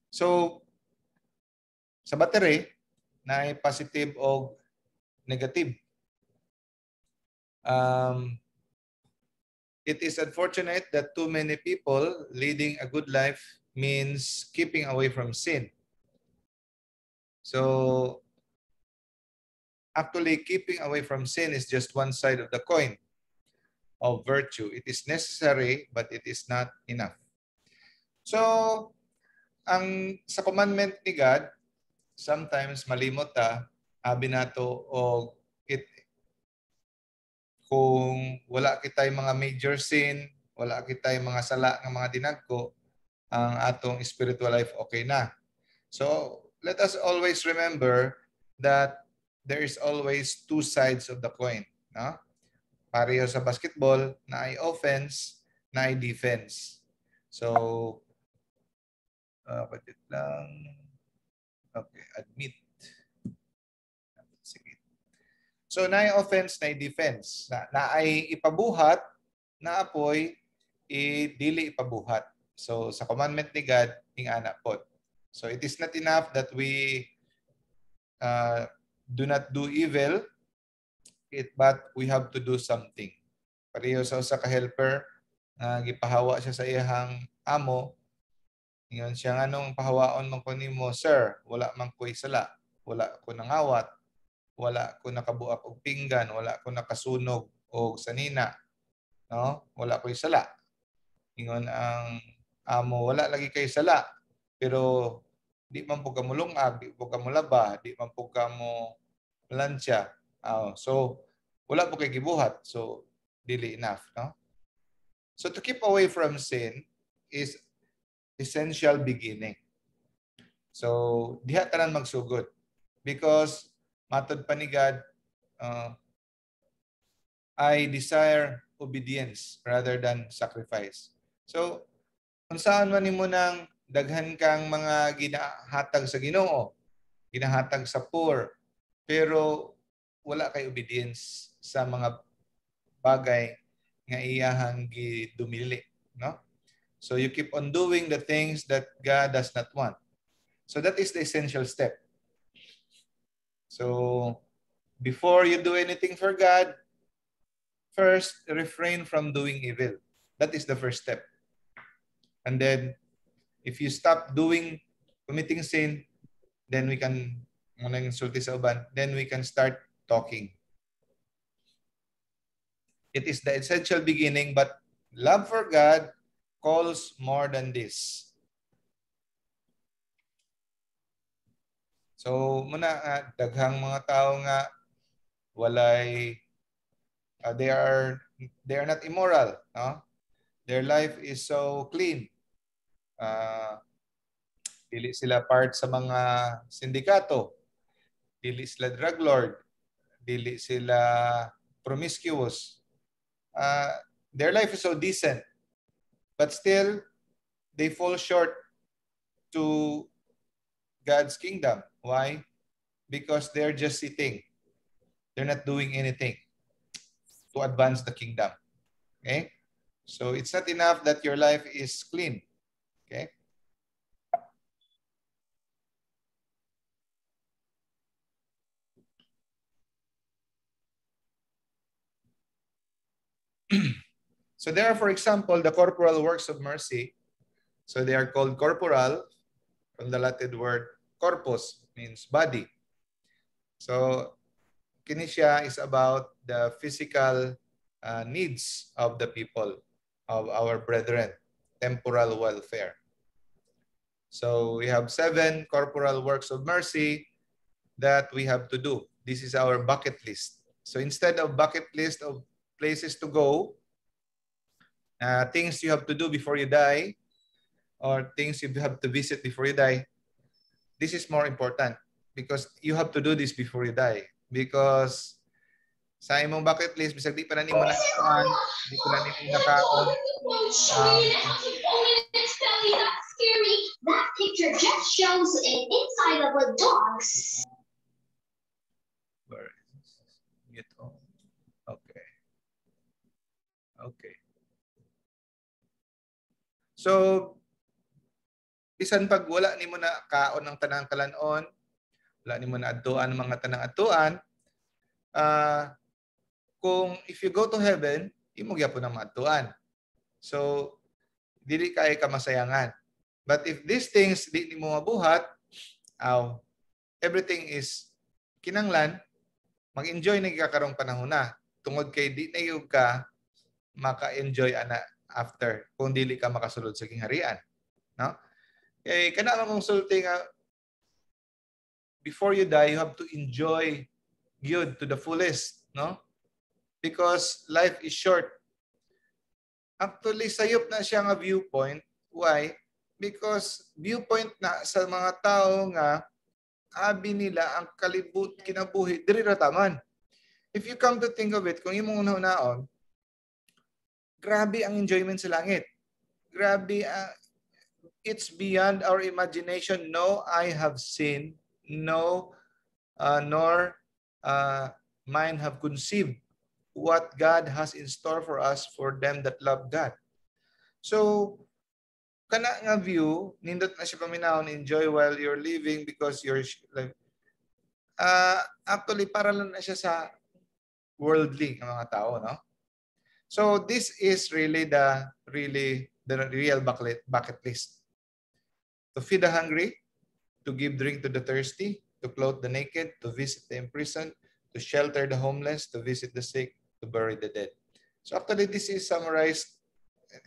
So sa battery na positive o negative. It is unfortunate that too many people leading a good life means keeping away from sin. So actually, keeping away from sin is just one side of the coin of virtue. It is necessary, but it is not enough. So, ang sa commandment ni God, sometimes malimot ta, abi nato og it kung wala kitay mga major sin, wala kitay mga sala nga mga dinagko, ang atong spiritual life okay na. So, let us always remember that there is always two sides of the coin, no? Pareho sa basketball, naay offense, naay defense. So, wait lang. Okay, admit. Sige. So, naay offense, naay defense. Naay ipabuhat, naapoy, i-dili ipabuhat. So, sa commandment ni God, ingana pod. So, it is not enough that we do not do evil, but we have to do something. Pareho sa usa ka helper nga gipahawa siya sa iyang amo. Ingon siya, "Nganong pahawaon man ko nimo, sir? Wala man ko'y sala. Wala ko nangawat. Wala ko nakabuak og pinggan, wala ko nakasunog og sanina. No? Wala ko'y sala." Ingon ang amo, "Wala lagi kay sala, pero di man po ka mulungag, di po ka mulaba, di man po ka mo lansya. So wala po kay gibuhat." So dili enough, no? So to keep away from sin is essential beginning. So diha tanan magsugod because matod pa ni God, "I desire obedience rather than sacrifice." So unsaan man nimo nang daghan kang mga ginahatag sa Ginoo, ginahatag sa poor, pero wala kay obedience sa mga bagay nga iyahang gidumili, no? So you keep on doing the things that God does not want. So that is the essential step. So before you do anything for God, first refrain from doing evil. That is the first step. And then if you stop doing committing sin, then we can munang sulti sa uban, then we can start talking. It is the essential beginning, but love for God calls more than this. So muna daghang mga tao nga walay they are not immoral, no? Their life is so clean. Dili sila part sa mga sindikato, dili sila drug lord, dili sila promiscuous. Their life is so decent, but still they fall short to God's kingdom. Why? Because they're just sitting. They're not doing anything to advance the kingdom. Okay? So it's not enough that your life is clean. Okay? So there are, for example, the corporal works of mercy. So they are called corporal from the Latin word corpus, means body. So kini siya is about the physical needs of the people, of our brethren, temporal welfare. So we have 7 corporal works of mercy that we have to do. This is our bucket list. So instead of bucket list of places to go, things you have to do before you die, or things you have to visit before you die, this is more important because you have to do this before you die. Because sa imong bucket list, bisag di pa na nimo nakaon, di pa na nimo nakaon. That picture just shows an inside of a dog's. Where is this? Mute on. Okay. Okay. So, Bisan pag wala nimo na kaon ang tanang kalanon, wala nimo na adtuan ang mga tanang adtuan, kung if you go to heaven, imo gyapon ang maadtuan. So dili kay ka masayangan. But if these things di nimo mabuhat, aw, everything is kinanglan mag-enjoy na ka karong panahon na tungod kay di na gyud ka maka-enjoy ana after kung dili ka makasulod sa gingharian, no? Kay kana man kong sulti nga before you die, you have to enjoy gyud to the fullest, no? Because life is short. Actually, sayop na siya nga viewpoint. Why? Because viewpoint na sa mga tao nga abi nila ang kalibot kinabuhi diri ra taman. If you come to think of it, kung imong unaon, grabe ang enjoyment sa langit. Grabe, it's beyond our imagination. No eye have seen, no nor mind have conceived what God has in store for us, for them that love God. So, kana nga view, nindot na siya paminawon, enjoy while you're living because you're like, actually para lang na siya sa worldly nga mga tao, no? So this is really the real bucket list. To feed the hungry, to give drink to the thirsty, to clothe the naked, to visit the imprisoned, to shelter the homeless, to visit the sick, to bury the dead. So actually this is summarized,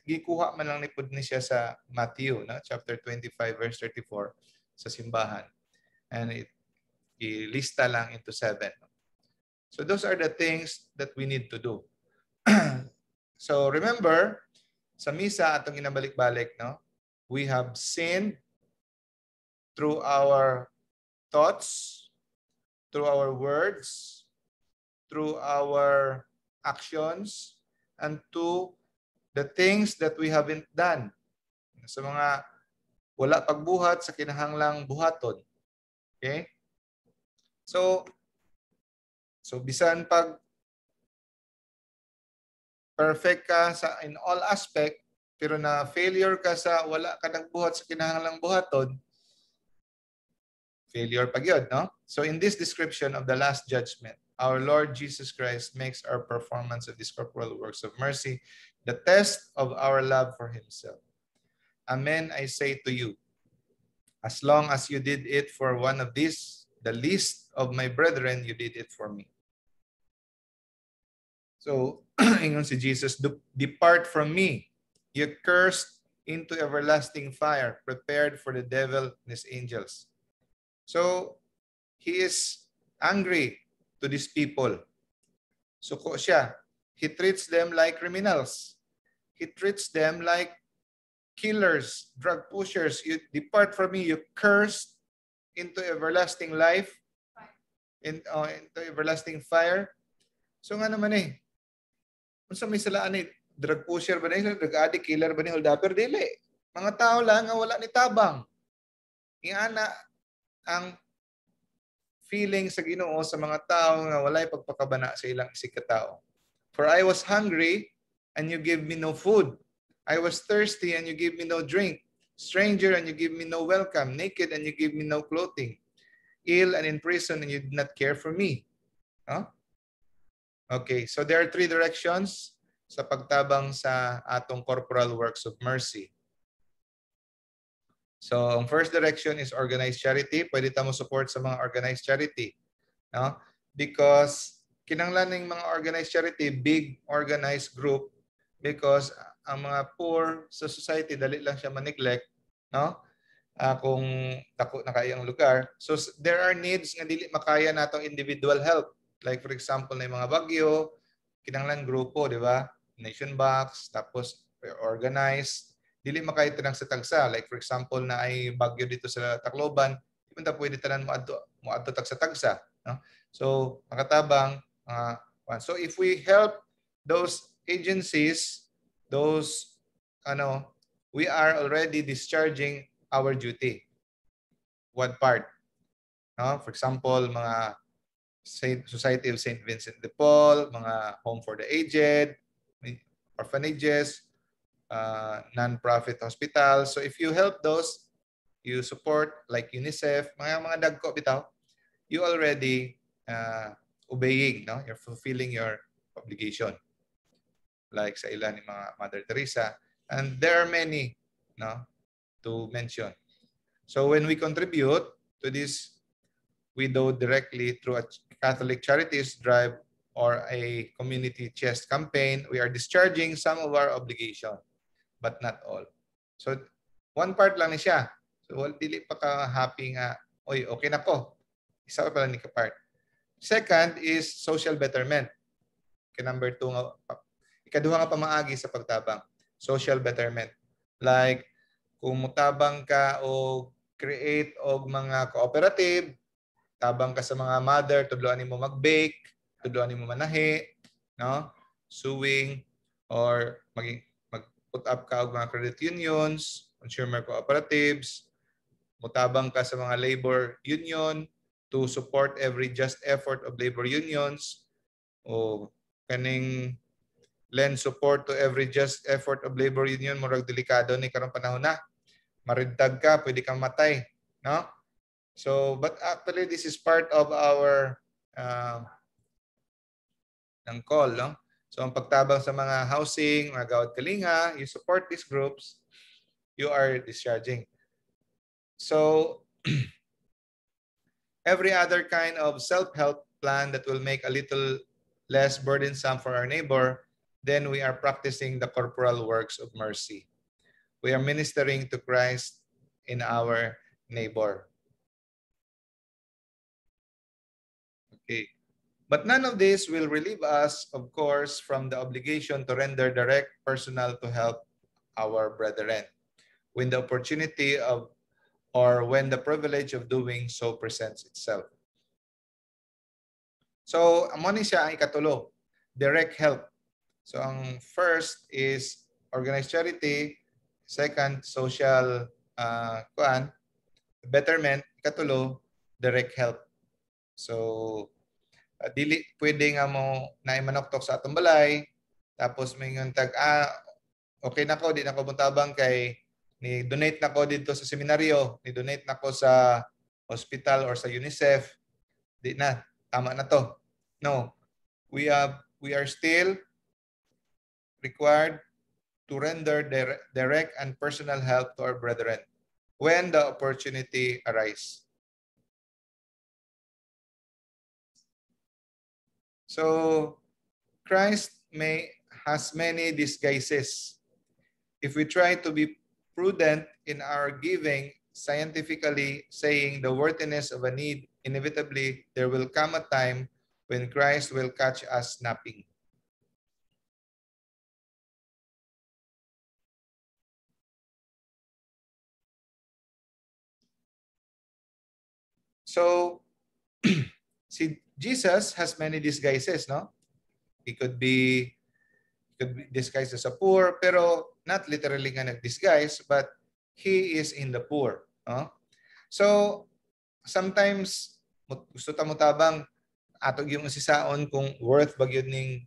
gikuha man lang ni pud ni siya sa Matthew, no? Chapter 25 verse 34 sa simbahan. And it ilista lang into seven. So those are the things that we need to do. So remember, sa misa atong ginabalik-balik, no? We have sinned through our thoughts, through our words, through our actions, and to the things that we haven't done. Sa mga wala pagbuhat sa kinahanglang buhaton. Okay? So bisan pag perfect ka sa in all aspect pero na failure ka sa wala ka nagbuhat sa kinahanglang buhaton, failure pa gyud, no? So in this description of the Last Judgment, our Lord Jesus Christ makes our performance of these corporal works of mercy the test of our love for himself. "Amen, I say to you, as long as you did it for one of these, the least of my brethren, you did it for me." So, ingon si Jesus, "Depart from me, you cursed, into everlasting fire, prepared for the devil and his angels." So, he is angry to these people. Suko siya. He treats them like criminals. He treats them like killers, drug pushers. "You depart from me, you cursed, into everlasting life, into everlasting fire." So nga naman eh, unsa may salaan ni drug pusher ba ni, drug addict, killer ba ni, hold-upper? Dili. Mga tao lang nga wala ni tabang. Ingana ang feeling sa Ginoo sa mga tao nga walay pagpakabana sa ilang isig katao. "For I was hungry and you gave me no food. I was thirsty and you gave me no drink. Stranger and you give me no welcome. Naked and you give me no clothing. Ill and in prison and you did not care for me." Huh? Okay, so there are three directions sa pagtabang sa atong corporal works of mercy. So, ang first direction is organized charity. Pwede ta mo support sa mga organized charity. No? Because kinanglan ng mga organized charity, big organized group, because ang mga poor sa society, dali lang siya ma-neglect, no? Kung dako na kayang lugar. So there are needs nga dili makaya natong individual help. Like for example, na yung mga bagyo, kinanglan grupo, di ba? Nation box, tapos organized. Dili makaya tanang sa tagsa. Like for example, na ay bagyo dito sa Tacloban, di man ta pwede tanan mo adto tagsa tagsa, no? So makatabang so if we help those agencies, those ano, we are already discharging our duty. One part. No? For example, mga Society of St. Vincent de Paul, mga Home for the Aged, orphanages, non-profit hospitals. So if you help those, you support like UNICEF, mga dagko bitaw, you already obeying, no? You're fulfilling your obligation. Like sa ilan ni mga Mother Teresa, and there are many, no, to mention. So when we contribute to this widow directly through a Catholic Charities drive or a community chest campaign, we are discharging some of our obligation, but not all. So one part lang ni siya. So well, dili pa ka happy nga, oy, okay na ko. Isa pa lang ni ka part. Second is social betterment. Okay, number 2 nga, ikaduha nga pamaagi sa pagtabang, social betterment. Like kung mutabang ka o create og mga cooperative, tabang ka sa mga mother, tudloan nimo mag-bake, tudloan nimo manahi, no? Sewing, or mag-put up ka og mga credit unions, consumer cooperatives, mutabang ka sa mga labor union to support every just effort of labor unions, o kaning lend support to every just effort of labor union, murag delikado ni karong panahon na. Maridtag ka, pwede kang matay, no? So, but actually this is part of our ng call, no? So, ang pagtabang sa mga housing, mga gawad kalinga, you support these groups, you are discharging. So, every other kind of self-help plan that will make a little less burdensome for our neighbor, then we are practicing the corporal works of mercy. We are ministering to Christ in our neighbor. Okay. But none of this will relieve us, of course, from the obligation to render direct personal to help our brethren when the opportunity of or when the privilege of doing so presents itself. So, amo ni siya ang ikatulo, direct help. So, ang first is organized charity, second, social betterment, ikatulo, direct help. So, dili pwede nga mo naay manoktok sa atong balay, tapos may tag, okay na ko, di na ko mutabang kay ni donate na ko dito sa seminaryo, ni donate na ko sa hospital or sa UNICEF, di na, tama na to. No, we are still required to render direct and personal help to our brethren when the opportunity arises. So Christ has many disguises. If we try to be prudent in our giving, scientifically saying the worthiness of a need, inevitably there will come a time when Christ will catch us napping. So, see, Jesus has many disguises, no? He could be disguised as a poor, pero not literally nga nag-disguise, but he is in the poor, no? So, sometimes, gusto ta mo tabang, ato yung sisaon kung worth ba gyud ning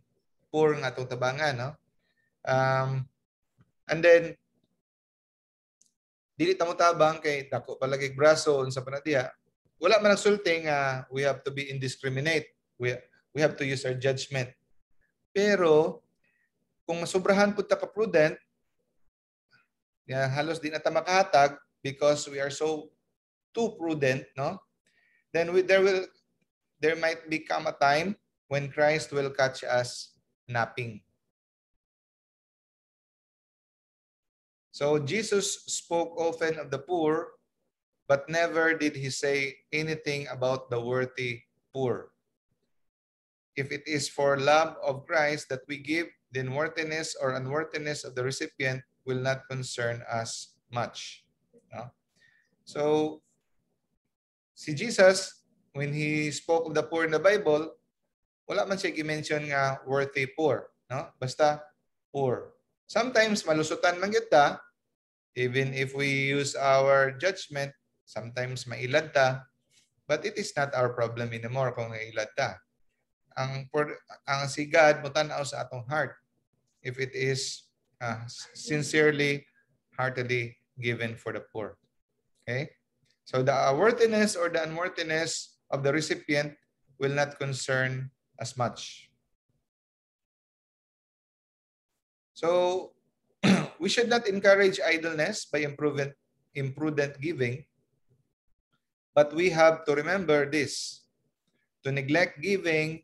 poor nga atong tabangan, no? And then, dili ta mo tabang kay dako palagi braso unsa pa na diha. Wala man nagsulti nga we have to be indiscriminate. We have to use our judgment. Pero kung masobrahan pud ta ka prudent, ya, halos di na ta makahatag because we are so too prudent, no? Then there might become a time when Christ will catch us napping. So Jesus spoke often of the poor, but never did he say anything about the worthy poor. If it is for love of Christ that we give, then worthiness or unworthiness of the recipient will not concern us much. No? So, si Jesus, when he spoke of the poor in the Bible, wala man siya gi-mention nga worthy poor. No? Basta poor. Sometimes malusutan man gyud ta, even if we use our judgment, sometimes mailad ta, but it is not our problem anymore kung nailad ta. Ang si God mutan-aw sa atong heart if it is sincerely, heartily given for the poor. Okay? So the worthiness or the unworthiness of the recipient will not concern as much. So we should not encourage idleness by imprudent giving, but we have to remember this. To neglect giving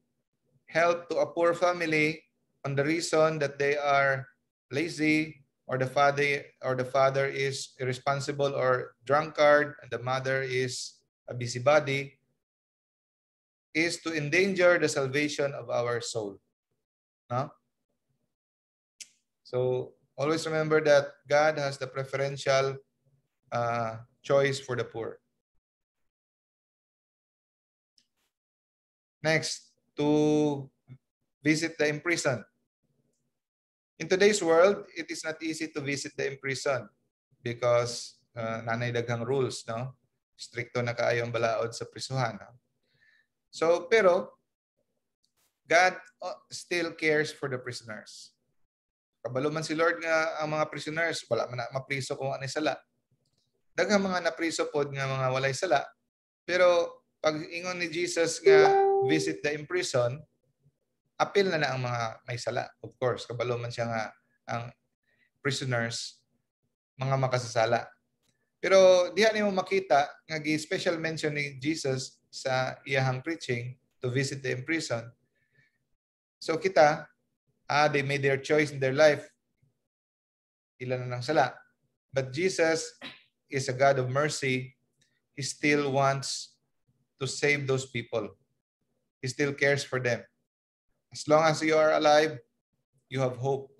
help to a poor family on the reason that they are lazy, or the father is irresponsible or drunkard, and the mother is a busybody, is to endanger the salvation of our soul. No? So always remember that God has the preferential choice for the poor. Next, to visit the imprisoned. In today's world, it is not easy to visit the imprisoned because nanay daghang rules, no? Stricto na kaayo ang balaod sa prisuhan. No? So, pero God still cares for the prisoners. Kabalo man si Lord nga ang mga prisoners, wala man na mapriso kung anay sala. Daghang mga napriso pod nga mga walay sala. Pero pag ingon ni Jesus nga visit the imprisoned, apil na na ang mga may sala. Of course, kabalo man siya nga ang prisoners mga makasasala. Pero diha nimo makita nga gi-special mention ni Jesus sa iyahang preaching to visit the imprisoned. So kita, they made their choice in their life. Ila na nang sala. But Jesus is a God of mercy. He still wants to save those people. He still cares for them. As long as you are alive, you have hope.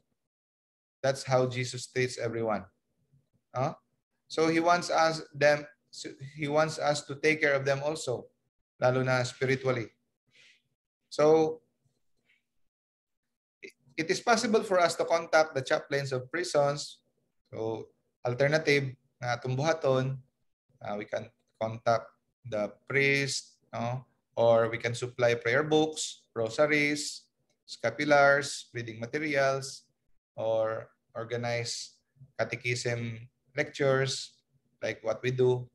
That's how Jesus treats everyone. Huh? So he wants us to take care of them also, lalo na spiritually. So it is possible for us to contact the chaplains of prisons. So alternative nga atong buhaton, we can contact the priest, no? Or we can supply prayer books, rosaries, scapulars, reading materials, or organize catechism lectures like what we do.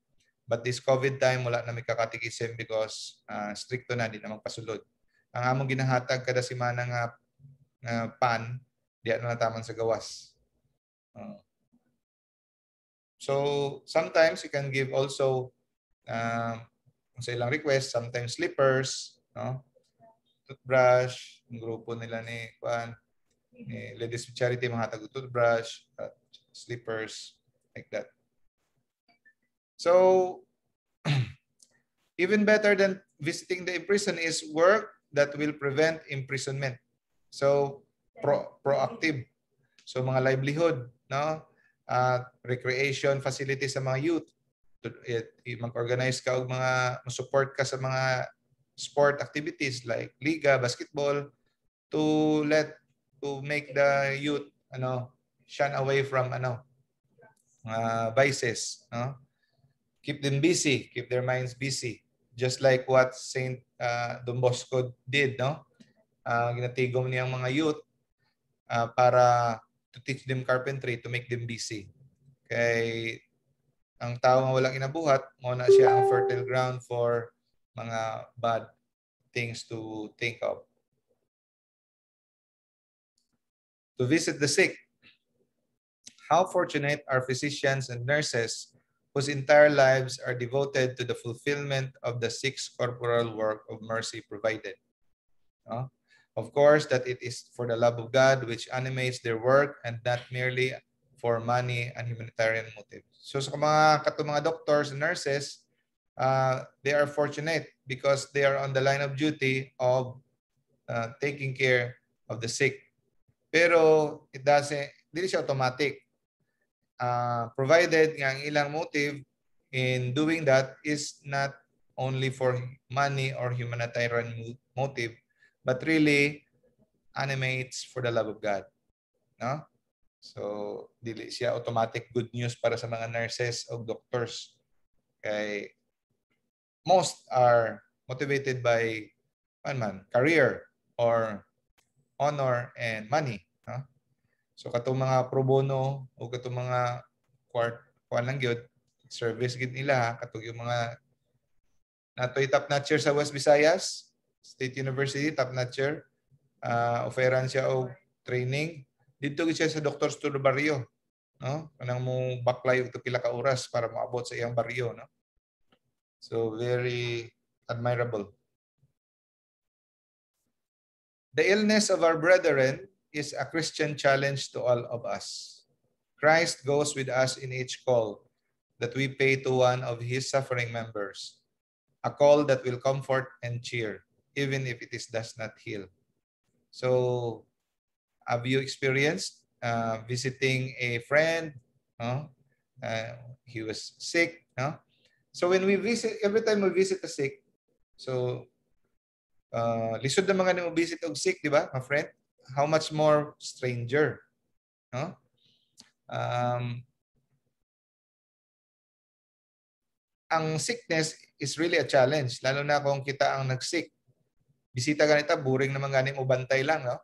But this COVID time, wala na may catechism because stricto na, di na magpasulod. Ang among ginahatag kada semana nga pan, di na nataman sa gawas. So sometimes you can give also sa ilang request, sometimes slippers, no? Toothbrush, ang grupo nila ni Juan, ni Ladies with Charity, mga hatag toothbrush, slippers, like that. So, even better than visiting the prison is work that will prevent imprisonment. So, proactive. So, mga livelihood, no? Recreation facilities sa mga youth. Mag-organize ka og mga support ka sa mga sport activities like liga, basketball, to make the youth shun away from vices, no? Keep them busy, keep their minds busy, just like what Saint Don Bosco did, no? Ginatigom niyang mga youth para to teach them carpentry, to make them busy. Kay ang tao nga walang inabuhat, mo na siya ang fertile ground for mga bad things to think of. To visit the sick. How fortunate are physicians and nurses whose entire lives are devoted to the fulfillment of the six corporal work of mercy provided. No? Of course, that it is for the love of God which animates their work and not merely for money and humanitarian motives. So sa mga katong mga doctors and nurses, they are fortunate because they are on the line of duty of taking care of the sick. Pero it doesn't, dili siya automatic. Provided nga ang ilang motive in doing that is not only for money or humanitarian motive, but really animates for the love of God. No? So, dili siya automatic good news para sa mga nurses o doctors. Kay most are motivated by man, career or honor and money. No? So katong mga pro bono o katong mga kuan lang gyud, Service gid nila ha, katong yung mga natoy top notcher sa West Visayas State University, top notcher. Offeran siya og training. Dito gid siya sa Doctors to the Barrio, no? Kanang mo baklay og pila ka oras para moabot sa iyang baryo, no? So very admirable. The illness of our brethren is a Christian challenge to all of us. Christ goes with us in each call that we pay to one of his suffering members, a call that will comfort and cheer, even if it does not heal. So, have you experienced visiting a friend? No? He was sick. No? So when we visit, every time we visit the sick, so lisod na mga nimo visit og sick, di ba, my friend? How much more stranger? No? Ang sickness is really a challenge, lalo na kung kita ang nag-sick. Bisita ganita, boring naman gani mo bantay lang, no?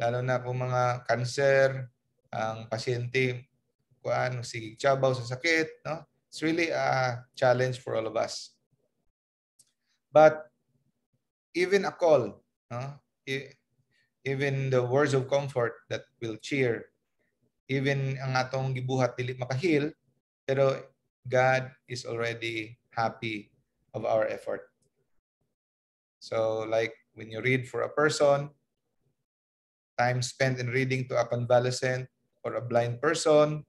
Lalo na kung mga cancer, ang pasyente kuan sige tsabaw sa sakit, no? It's really a challenge for all of us. But even a call, no? Even the words of comfort that will cheer, even ang atong gibuhat dili makahil, pero God is already happy of our effort. So like when you read for a person, time spent in reading to a convalescent or a blind person,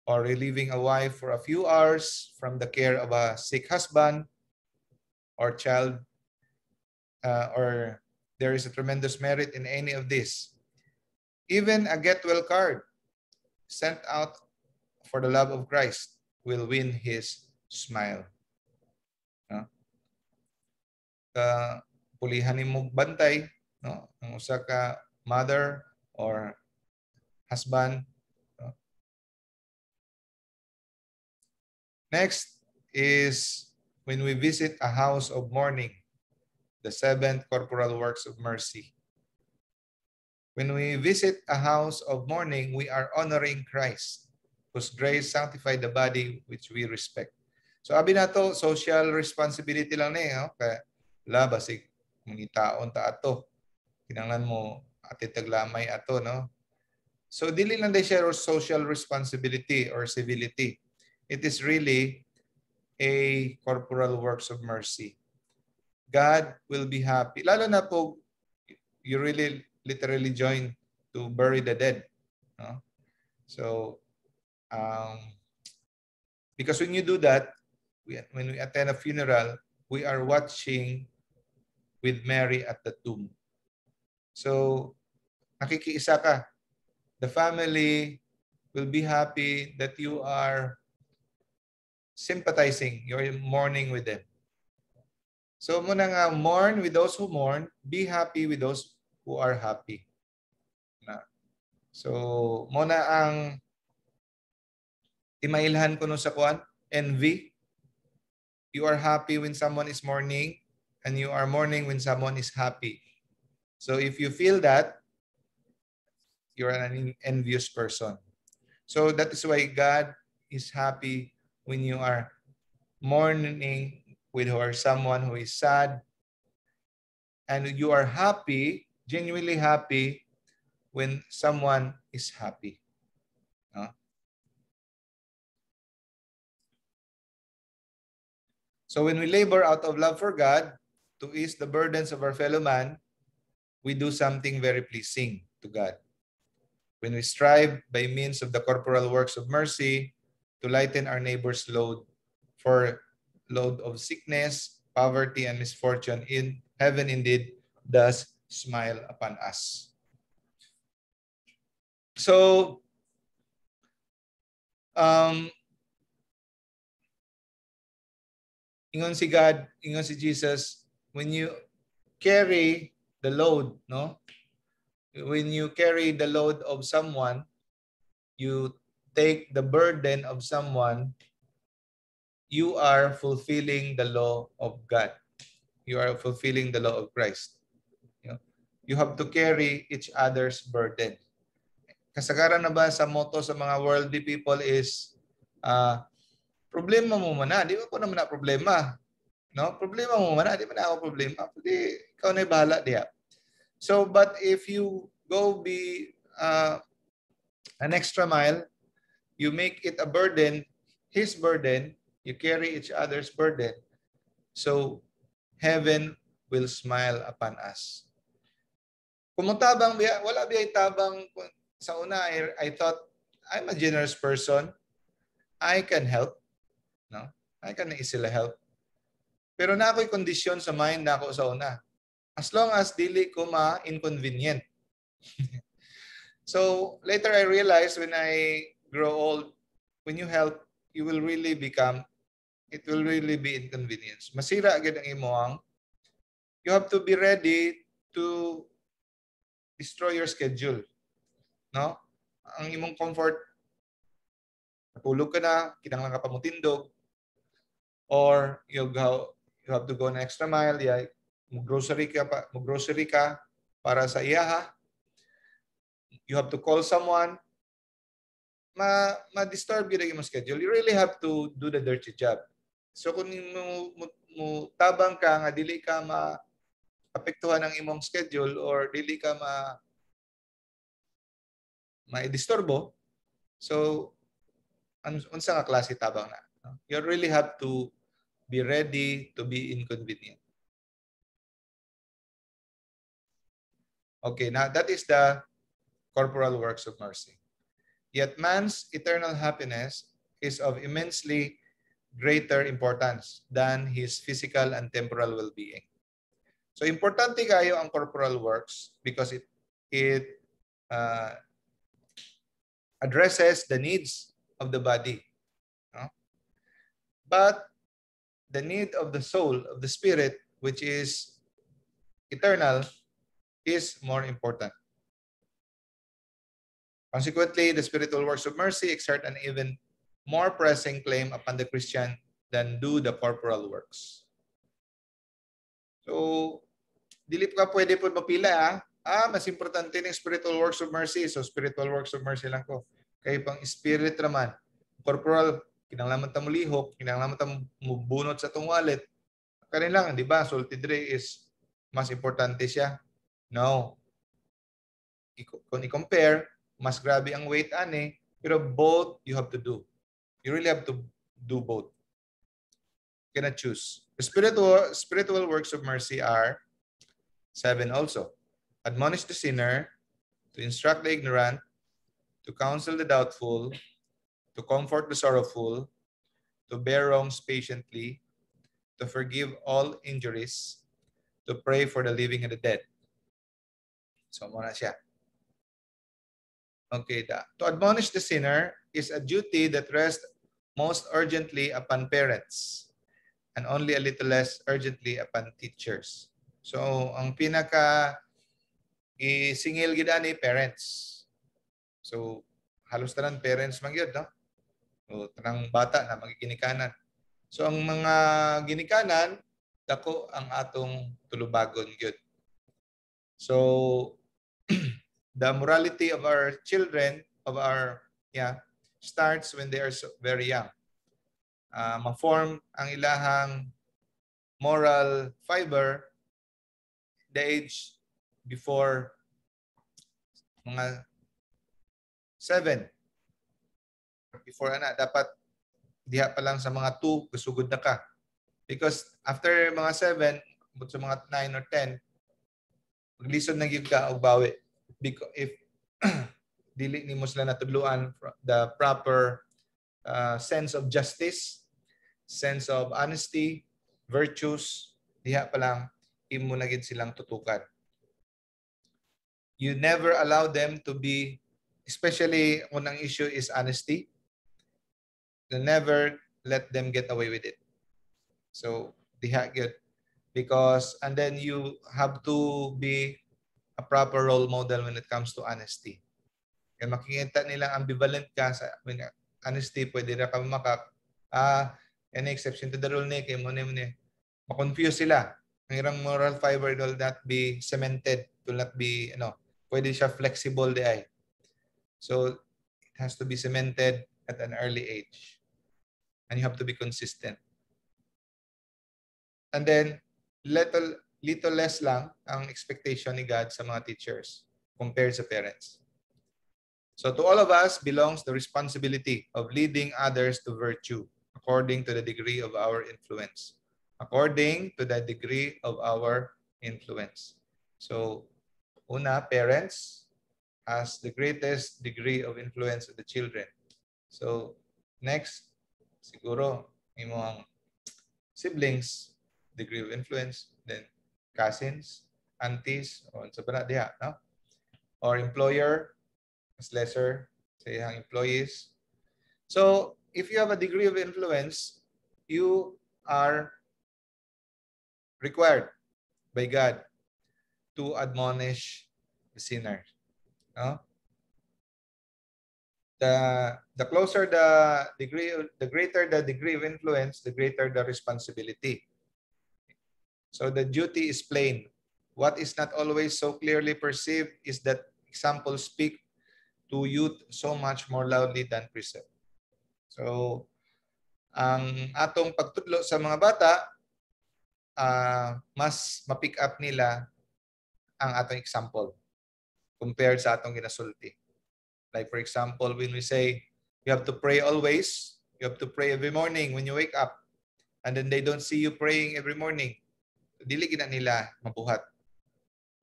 or relieving a wife for a few hours from the care of a sick husband or child, or there is a tremendous merit in any of this. Even a get well card sent out for the love of Christ will win his smile. No? Pulihan nimo bantay, no? Ang usa ka mother or husband. No? Next is when we visit a house of mourning, the seventh corporal works of mercy. When we visit a house of mourning, we are honoring Christ, whose grace sanctified the body which we respect. So abi nato, social responsibility lang ni, no? Kaya la basig mangitaon ta ato. Kinahanglan mo ati taglamay ato, no? So dili lang day siya social responsibility or civility. It is really a corporal works of mercy. God will be happy. Lalo na po you really literally join to bury the dead, no? So because when you do that, when we attend a funeral, we are watching with Mary at the tomb. So nakikiisa ka. The family will be happy that you are sympathizing, you're mourning with them. So muna nga, mourn with those who mourn, be happy with those who are happy. Na. So muna ang timailhan ko no sa kuan, envy. You are happy when someone is mourning, and you are mourning when someone is happy. So if you feel that, you're an envious person. So that is why God is happy when you are mourning with or someone who is sad, and you are happy, genuinely happy, when someone is happy. No? So when we labor out of love for God to ease the burdens of our fellow man, we do something very pleasing to God. When we strive by means of the corporal works of mercy to lighten our neighbor's load for load of sickness, poverty, and misfortune, in heaven indeed does smile upon us. So, ingon si God, ingon si Jesus, when you carry the load, no? When you carry the load of someone, you take the burden of someone, you are fulfilling the law of God. You are fulfilling the law of Christ. You know, you have to carry each other's burden. Kasagaran na ba sa motto sa mga worldly people is Problema mo man na, di ba ko naman na problema? No? Problema mo man na, di ba na ako problema? Pwede, ikaw na bahala diya. So, but if you go be an extra mile, you make it a burden, his burden, you carry each other's burden. So, heaven will smile upon us. Kung tabang biya, wala biya tabang. Sa una, I thought, I'm a generous person. I can help. No? I can easily help. Pero naa ko'y kondisyon sa mind na ako sa una. As long as dili ko ma-inconvenient. So later I realized when I grow old, when you help, you will really become, it will really be inconvenience. Masira agad ang imoang. You have to be ready to destroy your schedule. No? Ang imong comfort, natulog ka na, kinahanglan ka pa motindog, or you have to go an extra mile, yeah, mo grocery ka para sa iyaha. You have to call someone, ma ma-disturb gyud ang imong schedule. You really have to do the dirty job. So kung mo tabang ka nga dili ka ma apektuhan ang imong schedule or dili ka ma ma-disturbo, so unsa nga klase tabang na? You really have to be ready to be inconvenient. Okay, now that is the corporal works of mercy. Yet man's eternal happiness is of immensely greater importance than his physical and temporal well-being. So importante kayo ang corporal works because it addresses the needs of the body. No? But the need of the soul, of the spirit, which is eternal, is more important. Consequently, the spiritual works of mercy exert an even more pressing claim upon the Christian than do the corporal works. So, dili ka pwede po mapila ah. Ah, mas importante ng spiritual works of mercy. So, spiritual works of mercy lang ko. Kay pang spirit raman. Corporal, kinahanglan ta mo lihok, kinahanglan ta mo bunot sa atong wallet. Kani lang, di ba? Sulti diri is mas importante siya. No. Kung i-compare, mas grabe ang weight ani, pero both you have to do. You really have to do both. You cannot choose. The spiritual works of mercy are seven also. Admonish the sinner, to instruct the ignorant, to counsel the doubtful, to comfort the sorrowful, to bear wrongs patiently, to forgive all injuries, to pray for the living and the dead. So, mao na siya. Okay, to admonish the sinner is a duty that rests most urgently upon parents and only a little less urgently upon teachers. So, ang pinaka isingil gid ani, parents. So, halos tanan parents man gyud, no? So, tanang bata na magiginikanan. So, ang mga ginikanan, dako ang atong tulubagon gyud. So, the morality of our children, of our, yeah, starts when they are so, very young. Ma-form ang ilahang moral fiber the age before mga 7. Before ana, dapat diha pa lang sa mga 2, gasugod na ka. Because after mga 7, sa mga 9 or 10, maglisod na gyud ka og bawi. Because if dili nimo sila natudluan the proper sense of justice, sense of honesty, virtues, diha pa lang imo na gid silang tutukan. You never allow them to be, especially kung ang issue is honesty, you never let them get away with it. So, diha gyud. Because, and then you have to be a proper role model when it comes to honesty. Kaya makikita nilang ambivalent ka sa when honesty, pwede na ka makak, any exception to the rule ni, kay mo ni, mo ni. Ma-confuse sila. Ang irang moral fiber will not be cemented, will not be, ano, pwede siya flexible di ay. So, it has to be cemented at an early age. And you have to be consistent. And then, little, little less lang ang expectation ni God sa mga teachers compared sa parents. So to all of us belongs the responsibility of leading others to virtue according to the degree of our influence. According to the degree of our influence. So, una, parents has the greatest degree of influence of the children. So, next, siguro, imong siblings, degree of influence, then cousins, aunties, o sa ba na diha, no? Or employer, mas lesser sa iyang employees. So, if you have a degree of influence, you are required by God to admonish the sinner. No? The closer the degree, the greater the degree of influence, the greater the responsibility. So the duty is plain. What is not always so clearly perceived is that examples speak to youth so much more loudly than precept. So, ang atong pagtudlo sa mga bata, mas ma-pick up nila ang atong example compared sa atong ginasulti. Like, for example, when we say you have to pray always, you have to pray every morning when you wake up, and then they don't see you praying every morning, dili gina nila mabuhat.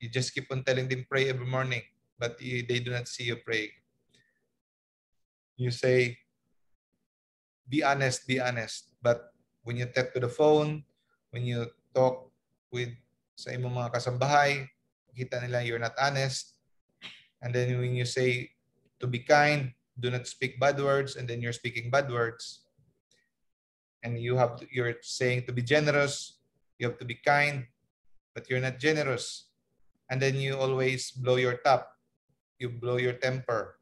You just keep on telling them pray every morning, but they do not see you praying. You say, "Be honest, be honest." But when you talk to the phone, when you talk with sa imong mga kasambahay, kita nila you're not honest. And then when you say to be kind, do not speak bad words, and then you're speaking bad words. And you're saying to be generous, you have to be kind, but you're not generous. And then you always blow your top. You blow your temper.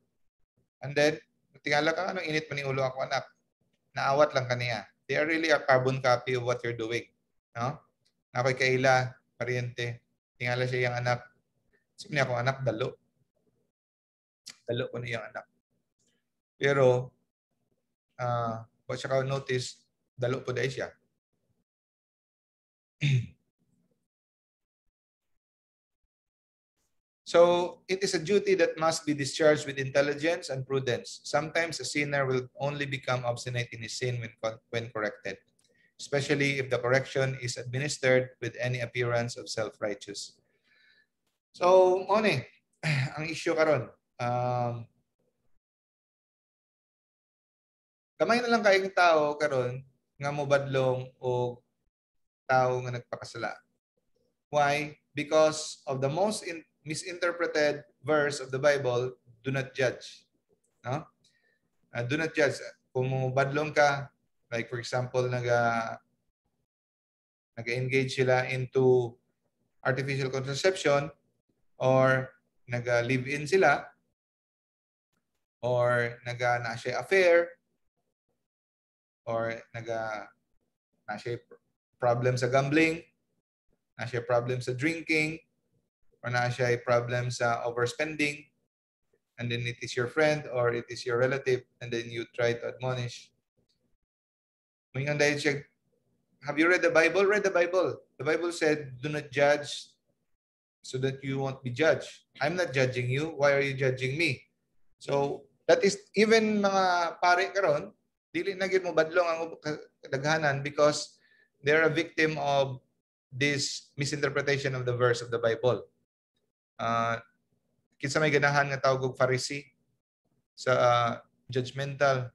And then, tingala ka, "Anong init man ni ulo ako anak?" Naawat lang kaniya. They are really a carbon copy of what you're doing. No? Ako'y kaila, paryente. Tingala siya yung anak. Sabi niya akong anak, dalo. Dalo ko na iyang anak. Pero, wa siya ka notice, dalo po dahil siya. So it is a duty that must be discharged with intelligence and prudence. Sometimes a sinner will only become obstinate in his sin when corrected, especially if the correction is administered with any appearance of self-righteous. So, mao ang issue karon. Gamay na lang kayong tao karon nga mobadlong og tao nga nagpakasala. Why? Because of the most misinterpreted verse of the Bible, "Do not judge." No? Do not judge. Kung mobadlong ka, like for example, naga-engage sila into artificial contraception or naga-live-in sila or naga na siya affair or naga na siya problem sa gambling, na siya problem sa drinking, or na siya problem sa overspending, and then it is your friend or it is your relative, and then you try to admonish. Moingon dahil siya, "Have you read the Bible? Read the Bible. The Bible said, 'Do not judge so that you won't be judged.' I'm not judging you. Why are you judging me?" So, that is, even mga pare karon, dili na gyud mo badlong ang kadaghanan because they're a victim of this misinterpretation of the verse of the Bible. Kinsa may ganahan nga tawag og Pharisee sa judgmental,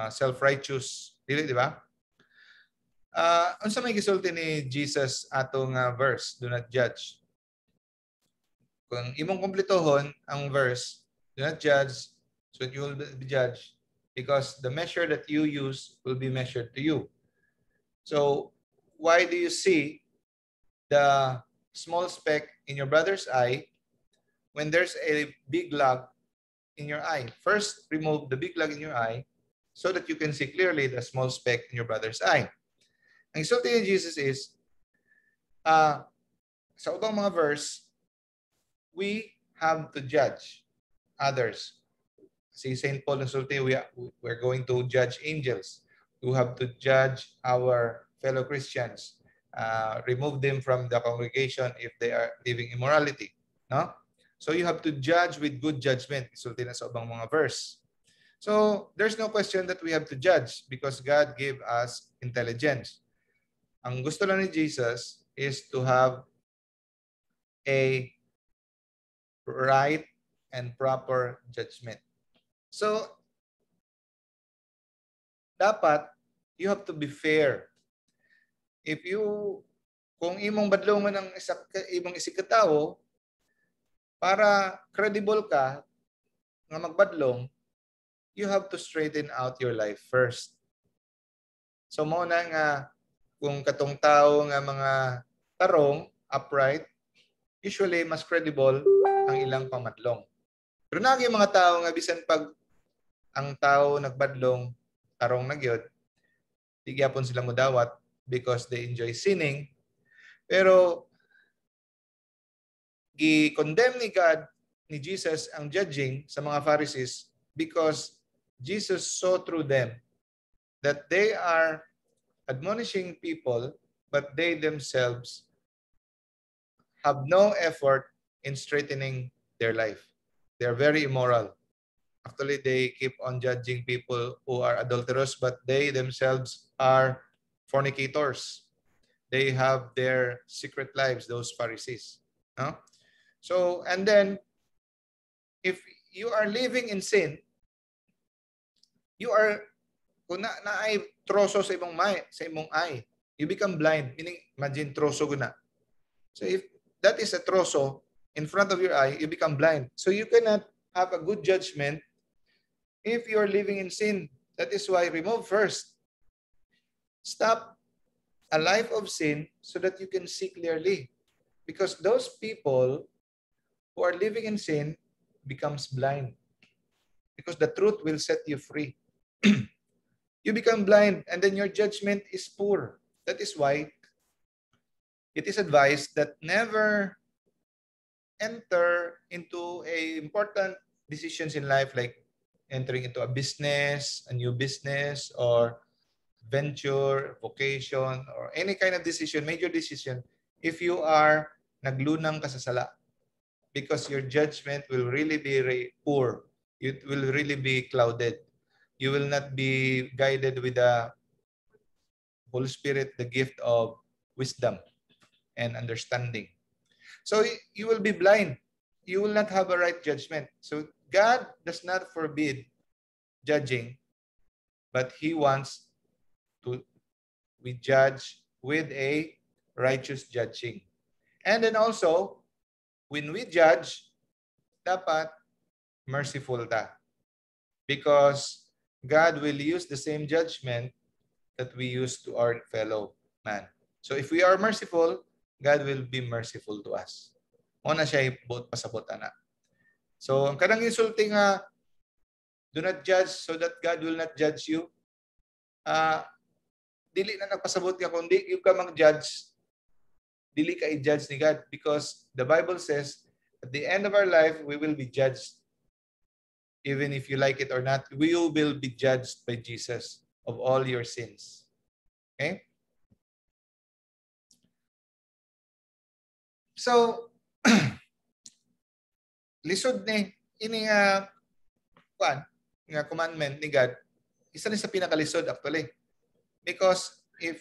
self-righteous, dili di ba? Unsa may gisulti ni Jesus atong verse, "Do not judge"? Kung imong kumpletohon ang verse, "Do not judge so that you will be judged, because the measure that you use will be measured to you." So, why do you see the small speck in your brother's eye when there's a big log in your eye? First, remove the big log in your eye so that you can see clearly the small speck in your brother's eye. Ang isulti ni Jesus is, sa ubang mga verse, we have to judge others. Si St. Paul nagsulti, we're going to judge angels. We have to judge our fellow Christians, remove them from the congregation if they are living immorality. No? So you have to judge with good judgment. Isulti na sa ubang mga verse. So there's no question that we have to judge because God gave us intelligence. Ang gusto lang ni Jesus is to have a right and proper judgment. So dapat you have to be fair. If you kung imong badlongon ang isa imong isig katawo, para credible ka nga magbadlong, you have to straighten out your life first. So mao na nga kung katong tao nga mga tarong, upright, usually mas credible ang ilang pamadlong. Pero naa mga tao nga bisan pag ang tao nagbadlong, tarong na gyud, di gyapon sila mudawat because they enjoy sinning. Pero gi-condemn ni God, ni Jesus ang judging sa mga Pharisees because Jesus saw through them that they are admonishing people, but they themselves have no effort in straightening their life. They are very immoral. Actually, they keep on judging people who are adulterous, but they themselves are fornicators. They have their secret lives, those Pharisees. No? So, and then, if you are living in sin, you are, kung naay troso sa imong eye, you become blind. Meaning, imagine troso guna. So if that is a troso in front of your eye, you become blind. So you cannot have a good judgment if you are living in sin. That is why remove first. Stop a life of sin so that you can see clearly. Because those people who are living in sin becomes blind. Because the truth will set you free. You become blind and then your judgment is poor. That is why it is advised that never enter into a important decisions in life, like entering into a business, a new business, or venture, vocation, or any kind of decision, major decision, if you are naglunang ka sa sala. Because your judgment will really be poor. It will really be clouded. You will not be guided with the Holy Spirit, the gift of wisdom and understanding. So you will be blind. You will not have a right judgment. So God does not forbid judging, but He wants to we judge with a righteous judging. And then also, when we judge, dapat merciful ta. Because God will use the same judgment that we use to our fellow man. So if we are merciful, God will be merciful to us. Mao na siya buot pasabot ana. So ang kanang insulting nga "Do not judge so that God will not judge you." Dili na nagpasabot nga kung di gyud ka mag-judge, dili ka i-judge ni God, because the Bible says at the end of our life we will be judged. Even if you like it or not, we will be judged by Jesus of all your sins. Okay? So, lisod ni ini nga kuan nga commandment ni God, isa ni sa pinakalisod actually. Because if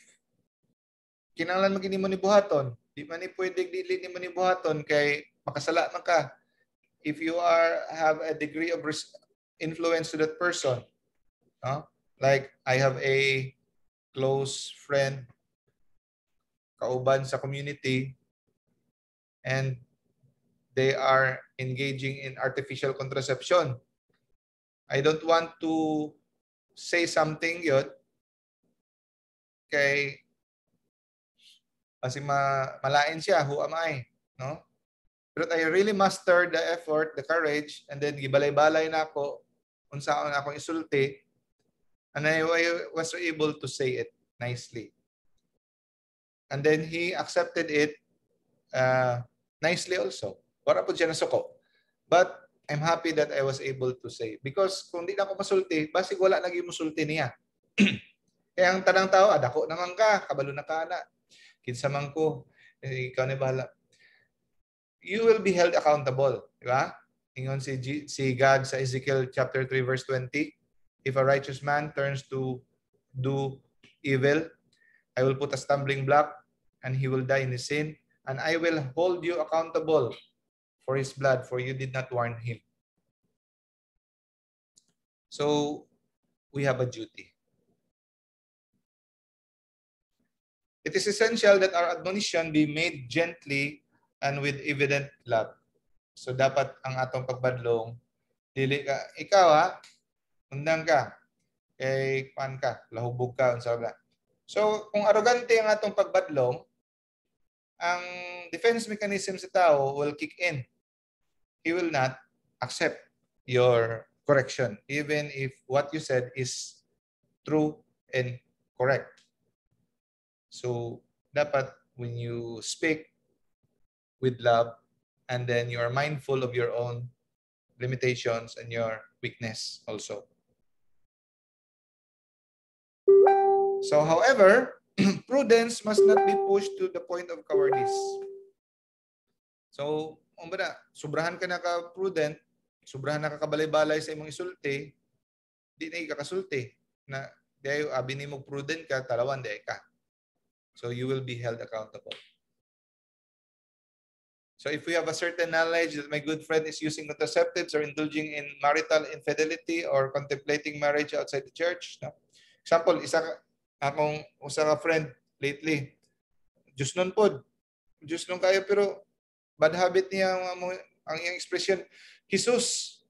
kinahanglan man gini mo ni buhaton, di man ni pwede dili nimo ni buhaton kay makasala man ka. If you are have a degree of influence to that person, no? Like I have a close friend, kauban sa community, and they are engaging in artificial contraception. I don't want to say something yun kay kasi malain siya, who am I? No? But I really mustered the effort, the courage, and then gibalay-balay na ako unsaon akong isulti, and I was able to say it nicely. And then he accepted it nicely also. Wala pod siya nasuko. But I'm happy that I was able to say. Because kung di na ako masulti, basig wala na musulti niya. Kaya ang tanang tao, ah, dako naman ka, kabalo na ka na. Kinsa man ko, eh, ikaw na bahala. You will be held accountable, di ba? Ingon si God sa Ezekiel chapter 3 verse 20, "If a righteous man turns to do evil, I will put a stumbling block and he will die in his sin, and I will hold you accountable for his blood, for you did not warn him." So, we have a duty. It is essential that our admonition be made gently and with evident love. So dapat ang atong pagbadlong dili ka ikaw ha, undang ka kay kuan ka, lahubog ka, unsa ba. So kung arrogante ang atong pagbadlong, ang defense mechanism sa tao will kick in. He will not accept your correction even if what you said is true and correct. So, dapat when you speak with love and then you are mindful of your own limitations and your weakness also. So, however, prudence must not be pushed to the point of cowardice. So, ba na, sobrahan ka na ka prudent, sobrahan na ka kabalay-balay sa imong isulti, di na ikasulti na di abi nimo prudent ka, talawan di ka. So you will be held accountable. So if we have a certain knowledge that my good friend is using contraceptives or indulging in marital infidelity or contemplating marriage outside the church, no? Example, isa ka, akong usa ka friend lately, Diyos nun pod. Diyos nun kayo, pero bad habit niya ang iyang expression, "Jesus."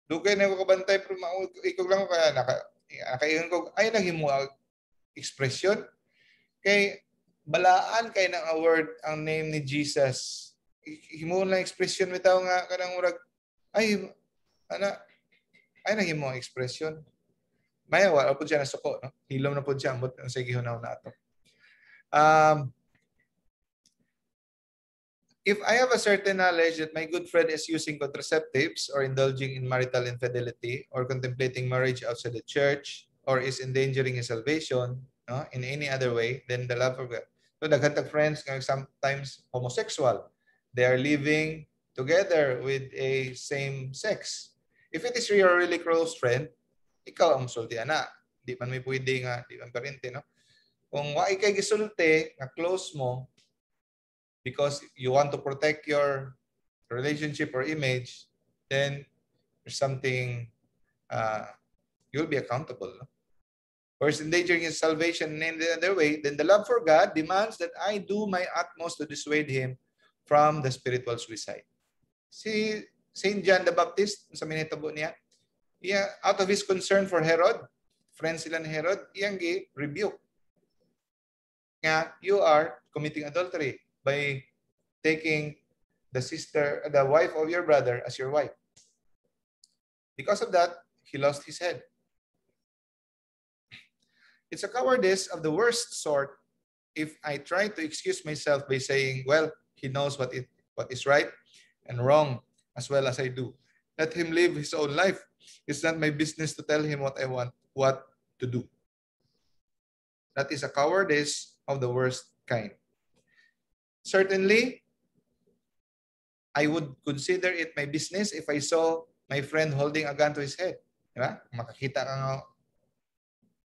Dugay na ko kabantay pero ikog lang ko kaya nakaingon ko ay naghimo expression kay balaan kay ng word ang name ni Jesus. Himo lang expression bitaw nga kanang murag ay ana ay naghimo ang expression. Maya wala pud siya nasuko, no? Hilom na pud siya ambot ang sige hunaw na ato. If I have a certain knowledge that my good friend is using contraceptives or indulging in marital infidelity or contemplating marriage outside the church or is endangering his salvation, no, in any other way, then the love of God. So daghan tag friends nga sometimes homosexual. They are living together with a same sex. If it is your really close friend, ikaw ang musulti ana. Di man may pwede nga, di man parente, no? Kung wa kay gisulti nga close mo because you want to protect your relationship or image, then there's something you'll be accountable. No? Or is endangering his salvation in any other way, then the love for God demands that I do my utmost to dissuade him from the spiritual suicide. Si Saint John the Baptist, sa minitabo niya, yeah, out of his concern for Herod, friend sila ni Herod, iyang gi-rebuke. Nga, you are committing adultery by taking the wife of your brother as your wife. Because of that, he lost his head. It's a cowardice of the worst sort if I try to excuse myself by saying, "Well, he knows what is right and wrong as well as I do. Let him live his own life. It's not my business to tell him what to do." That is a cowardice of the worst kind. Certainly, I would consider it my business if I saw my friend holding a gun to his head. Diba? Makakita ka nga,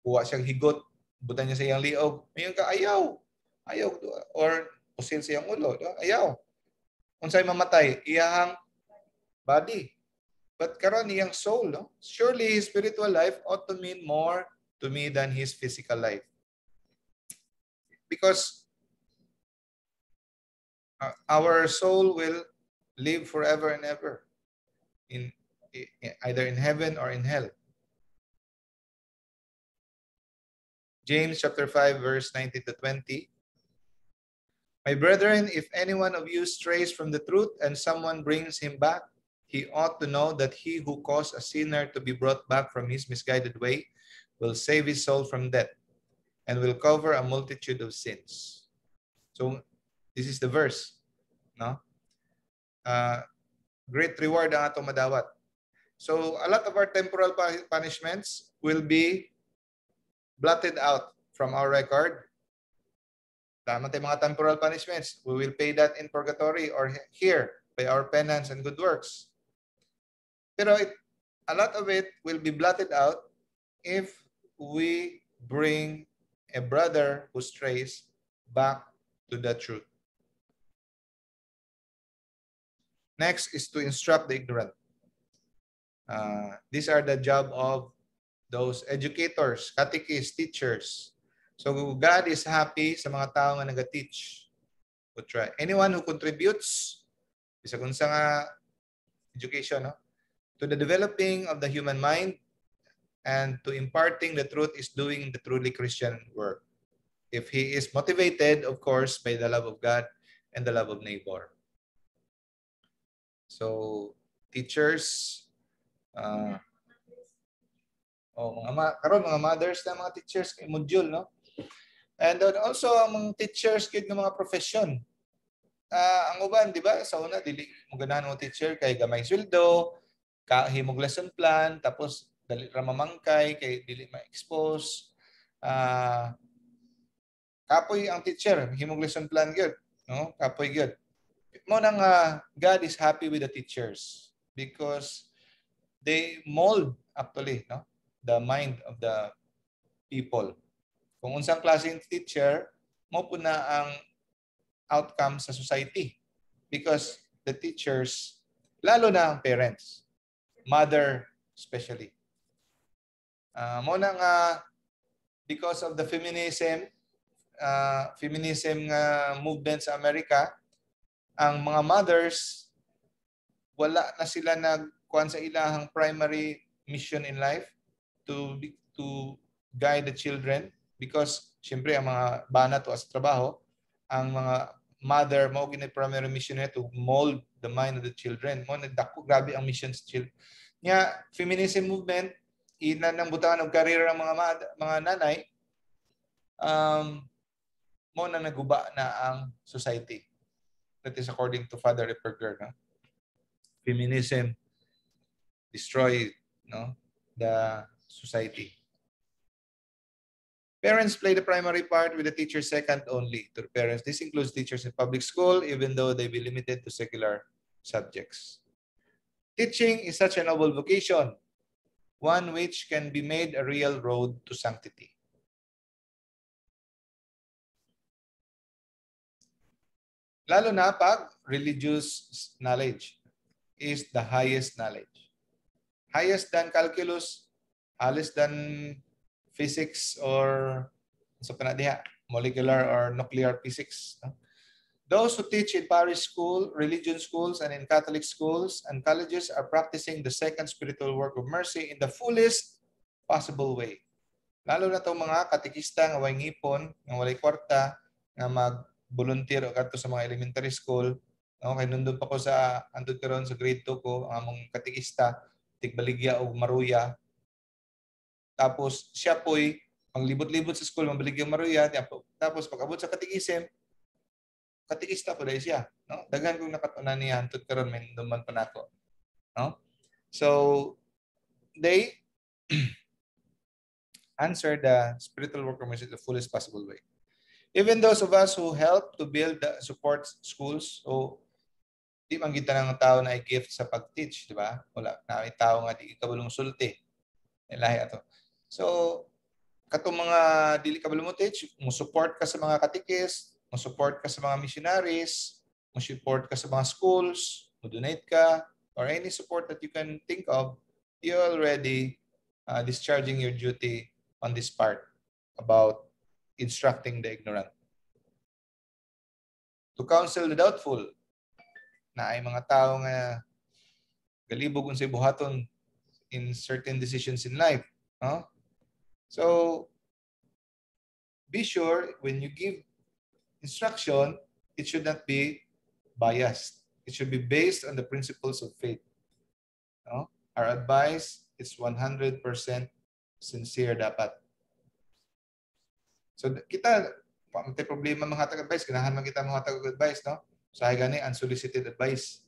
kuha siyang higot, butan niya sa iyang liog. Mayon ka, "Ayaw. Ayaw." Or pusil sa iyang ulo. Diba? "Ayaw." Unsay mamatay? Iyang body. But karon iyang soul, no? Surely his spiritual life ought to mean more to me than his physical life. Because our soul will live forever and ever in either in heaven or in hell. James chapter 5 verse 19 to 20. My brethren, if any one of you strays from the truth and someone brings him back, he ought to know that he who caused a sinner to be brought back from his misguided way will save his soul from death and will cover a multitude of sins. So this is the verse, no? Great reward ang atong madawat. So a lot of our temporal punishments will be blotted out from our record. Tama tayo mga temporal punishments. We will pay that in purgatory or here by our penance and good works. Pero a lot of it will be blotted out if we bring a brother who strays back to the truth. Next is to instruct the ignorant. These are the job of those educators, catechists, teachers. So God is happy sa mga tao nga naga-teach. Try. Anyone who contributes, bisag unsa nga education, no, to the developing of the human mind and to imparting the truth is doing the truly Christian work. If he is motivated, of course, by the love of God and the love of neighbor. So, teachers, oh, mga karon mga mothers na mga teachers kay module, no? And then also ang mga teachers gid ng mga profession. Ang uban, di ba? Sa una dili mo ganahan mo teacher kay gamay sweldo, kahimog lesson plan, tapos dali ra mamangkay kay dili ma-expose. Kapoy ang teacher, himog lesson plan gyud, no? Kapoy gyud. Mo nang God is happy with the teachers because they mold actually, no, the mind of the people. Kung unsang klaseng teacher, mo po na ang outcome sa society because the teachers, lalo na ang parents, mother especially. Mo na nga because of the feminism nga movement sa Amerika, ang mga mothers wala na sila nagkuan sa ilahang primary mission in life to guide the children because syempre ang mga bana to as trabaho, ang mga mother mao gini primary mission niya to mold the mind of the children. Mo nagdako grabe ang mission sa children. Nya feminism movement ina nang butangan og career ang mga nanay, mo na naguba na ang society. That is according to Father Ripperger, no? Feminism destroy, no, the society. Parents play the primary part, with the teacher second only to the parents. This includes teachers in public school, even though they be limited to secular subjects. Teaching is such a noble vocation, one which can be made a real road to sanctity. Lalo na pag religious knowledge is the highest knowledge. Highest than calculus, highest than physics or so pa na diha, molecular or nuclear physics. No? Those who teach in parish school, religion schools, and in Catholic schools and colleges are practicing the second spiritual work of mercy in the fullest possible way. Lalo na itong mga katekista nga way ngipon, nga walay kwarta, nga mag-volunteer o kadto sa mga elementary school. No, kay nundon pa ko sa andun karon sa grade 2 ko, ang among katekista tigbaligya og maruya. Tapos siya po'y manglibot-libot sa school, mabaligya maruya, tapos pag-abot sa katekism, katekista po dahil siya, no? Daghan kong nakatunan niya hantod karon may duman pa nako, no? So they answer the spiritual work of mercy the fullest possible way. Even those of us who help to build the support schools, so di man kita ng tao na i-gift sa pag-teach, di ba? Wala na may tao nga di kabulong sulti. Lahi ato. So katong mga dili kabalo mo teach, mo support ka sa mga katekist, mo support ka sa mga missionaries, mo support ka sa mga schools, mo donate ka, or any support that you can think of, you're already discharging your duty on this part about instructing the ignorant. To counsel the doubtful, na ay mga tao nga galibog unsay buhaton in certain decisions in life. No? So, be sure when you give instruction, it should not be biased. It should be based on the principles of faith. No? Our advice is 100% sincere dapat. So kita, may problema mga advice, ganahan man kita mga advice, no? So ay gani unsolicited advice,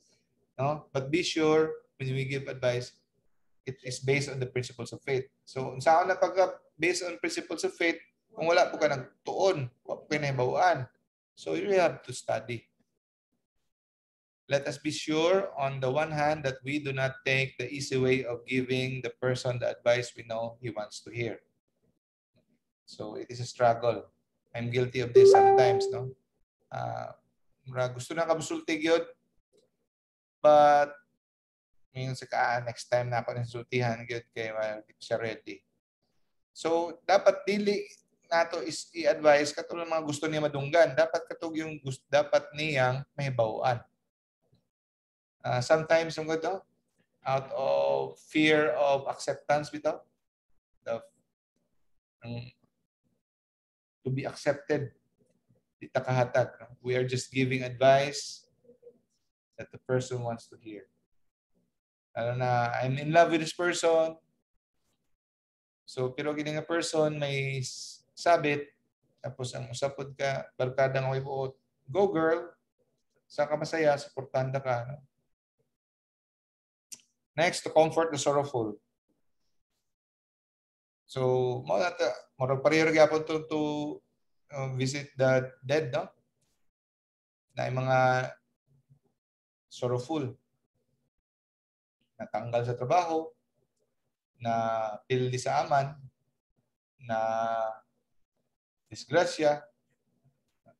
no? But be sure when we give advice, it is based on the principles of faith. So unsaon na pag based on principles of faith kung wala po ka nagtuon, wala po kayo nahibaw-an? So you really have to study. Let us be sure, on the one hand, that we do not take the easy way of giving the person the advice we know he wants to hear. So it is a struggle. I'm guilty of this sometimes, no? Gusto na ka musulti gyud, but mingon sa ka, "Ah, next time na ako nang sultihan gyud kay di siya ready." So dapat dili nato is i-advise katulad mga gusto niya madunggan. Dapat katog yung gusto, dapat niyang mahibaw-an. Sometimes ang to out of fear of acceptance bitaw, the to be accepted, di ta kahatag, no? We are just giving advice that the person wants to hear. Lalo na I'm in love with this person. So pero kini nga person may sabit, tapos ang usapod ka barkada nga may buot, "Go, girl, sa ka masaya, suportahan ka," no? Next, to comfort the sorrowful. So, mao na ta, murag pareho gyapon to visit the dead, no? Na yung mga sorrowful. Natanggal sa trabaho, na pildi sa aman, na disgrasya,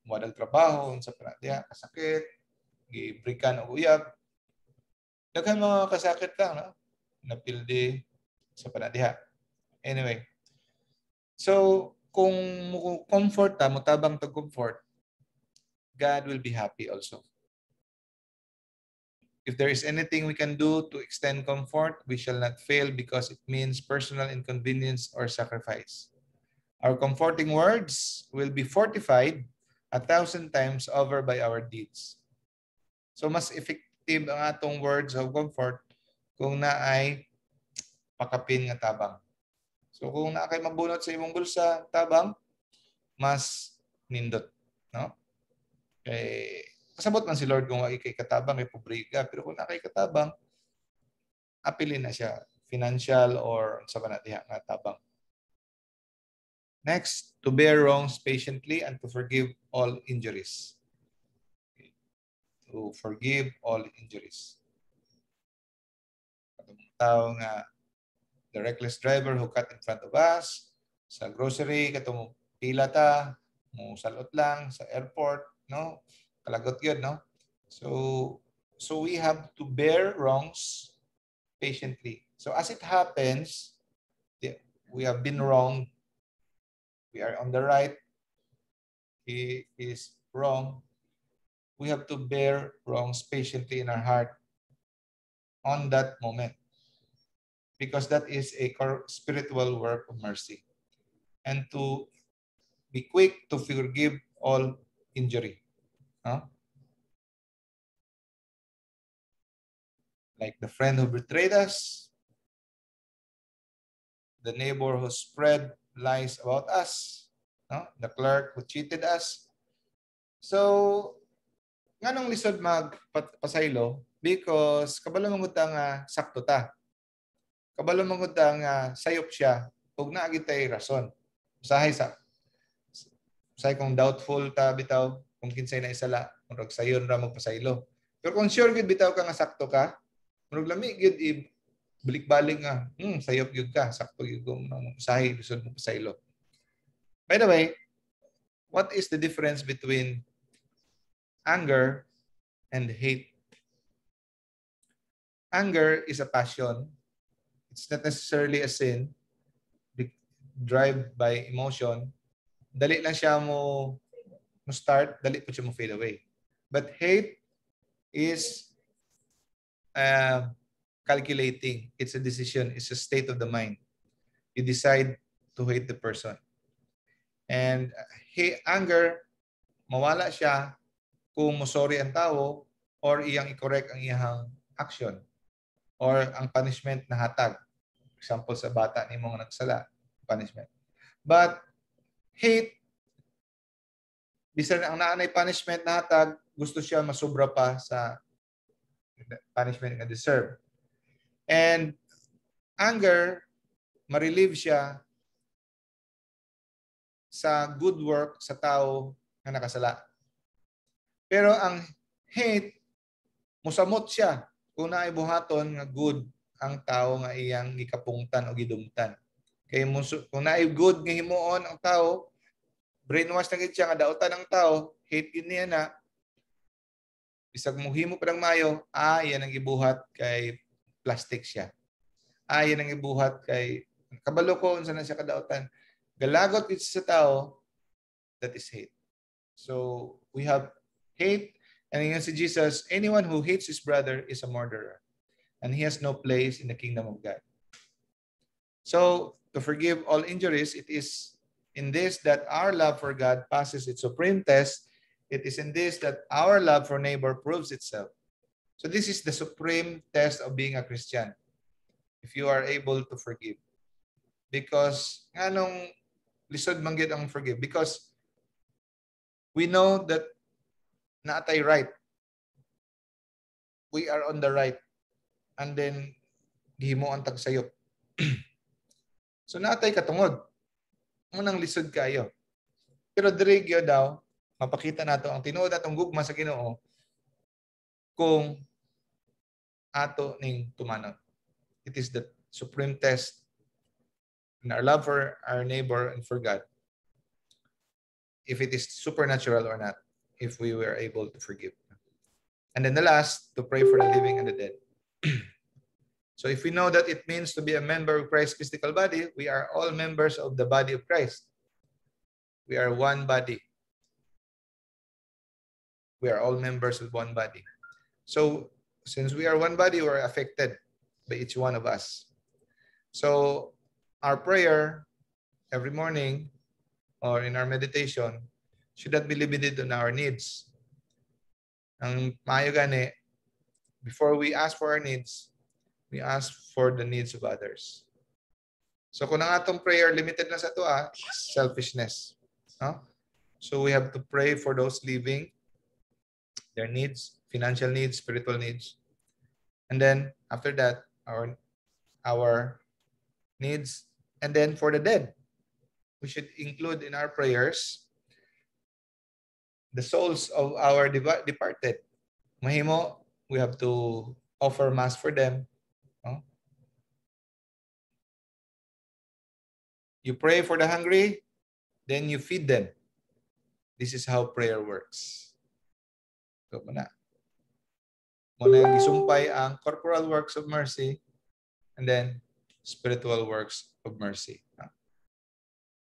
wadag trabaho, sa diya, kasakit, gibrikan og uyab. Daghan mga kasakit lang, no? Napildi sa panadiha. Anyway. So, kung mo comfort ta, motabang to comfort, God will be happy also. If there is anything we can do to extend comfort, we shall not fail because it means personal inconvenience or sacrifice. Our comforting words will be fortified a thousand times over by our deeds. So mas effective ang atong words of comfort kung naay pakapin nga tabang. So kung naa kay mabunot sa imong bulsa tabang, mas nindot, no? Kay kasabot man si Lord kung wa kay katabang kay pobre ka, pero kung naa kay katabang, apilin na siya financial or sa ba diha nga tabang. Next, to bear wrongs patiently and to forgive all injuries. Okay. To forgive all injuries. Katong tao nga the reckless driver who cut in front of us, sa grocery, katong pila ta, mo salot lang sa airport, no? Kalagot yun, no? So we have to bear wrongs patiently. So as it happens, we have been wronged. We are on the right. He is wrong. We have to bear wrongs patiently in our heart on that moment, because that is a spiritual work of mercy. And to be quick to forgive all injury. Huh? Like the friend who betrayed us, the neighbor who spread lies about us, no? The clerk who cheated us. So, nganong lisod magpasaylo? Because kabalo man ta nga sakto ta. Kabalo man ta nga sayop siya ug naa gyud tay rason. Usahay kung doubtful ta bitaw kung kinsay na isala, murag sayon ra magpasaylo. Pero kung sure gyud bitaw ka nga sakto ka, murag lami gyud i balik-balik nga, sayop gyud ka, sakto gyud kung usahay lisod mo pasaylo. By the way, what is the difference between anger and hate? Anger is a passion. It's not necessarily a sin. Drive by emotion. Dali lang siya mo start, dali po siya mo fade away. But hate is calculating. It's a decision. It's a state of the mind. You decide to hate the person. And hate, anger, mawala siya kung mo-sorry ang tao or iyang i-correct ang iyang action or ang punishment na hatag. Example, sa bata nimo nga nagsala, punishment. But hate, bisan ang naanay punishment na hatag, gusto siya masubra pa sa punishment nga deserve. And anger, ma-relieve siya sa good work sa tao nga nakasala. Pero ang hate, musamot siya kung naay buhaton nga good ang tao nga iyang gikapungtan o gidumtan. Kay kung naay good nga himuon ang tao, brainwash na gid siya nga dautan ang tao, hate gid niya na. Bisag mohimo pa ng mayo, yan ang gibuhat kay plastic siya. Yan ang gibuhat kay kabalo ko unsa na siya kadautan. Galagot gid siya sa tao, that is hate. So we have hate, and ingon si Jesus, anyone who hates his brother is a murderer, and he has no place in the kingdom of God. So to forgive all injuries, it is in this that our love for God passes its supreme test. It is in this that our love for neighbor proves itself. So this is the supreme test of being a Christian, if you are able to forgive. Because nganong lisod man gyud ang forgive? Because we know that naatay right. We are on the right. And then gihimo ang tagsayop. So naatay katungod. Munang lisod kayo. Pero diri gyud daw mapakita nato ang tinuod atong gugma sa Ginoo kung ato ning tumanon. It is the supreme test in our love for our neighbor and for God, if it is supernatural or not, if we were able to forgive. And then the last, to pray for the living and the dead. So if we know that it means to be a member of Christ's mystical body, we are all members of the body of Christ. We are one body. We are all members of one body. So since we are one body, we are affected by each one of us. So our prayer every morning or in our meditation should not be limited on our needs. Ang maayo gani, before we ask for our needs, we ask for the needs of others. So kung ang atong prayer limited na sa ato, selfishness. No? So we have to pray for those living, their needs, financial needs, spiritual needs. And then after that, our needs. And then for the dead, we should include in our prayers the souls of our departed. Mahimo, we have to offer mass for them. No? You pray for the hungry, then you feed them. This is how prayer works. So, muna. Muna yung gisumpay ang corporal works of mercy and then spiritual works of mercy.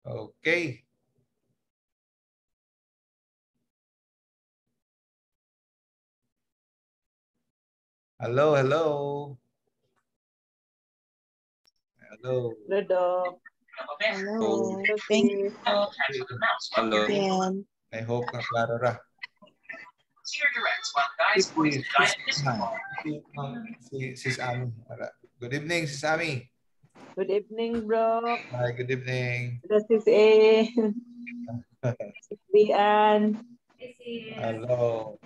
Okay. Hello, hello. Hello. Hello, Doc. Hello. Thank you. Hello. I hope na klaro ra. Sis Ami. Good evening, Sis Ami. Good evening, bro. Hi, good evening. This is A. Sis Bian. Hello.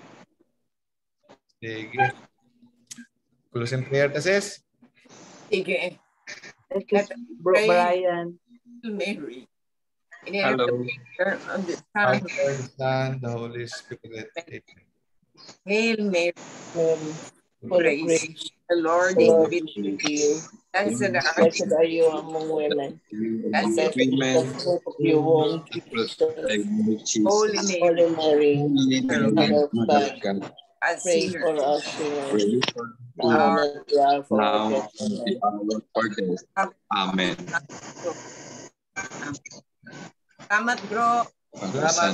Sige. Closing prayer ta, sis. Sige. This is Bro Brian. Mary. Hello. Father, Son, the Holy Spirit. Amen. Hail Mary, full of grace, the Lord is with you. Blessed are you among women. Blessed is the fruit of your womb, Jesus. Holy Mary, Mother of God, pray for us sinners, now and at the hour of our death. Amen. Salamat, bro. Salamat.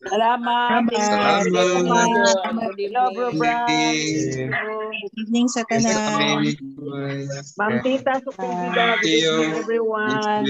Salamat. Salamat. Hello, bro, Brian. Good evening sa tanan. Ma'am Tita, good evening, everyone.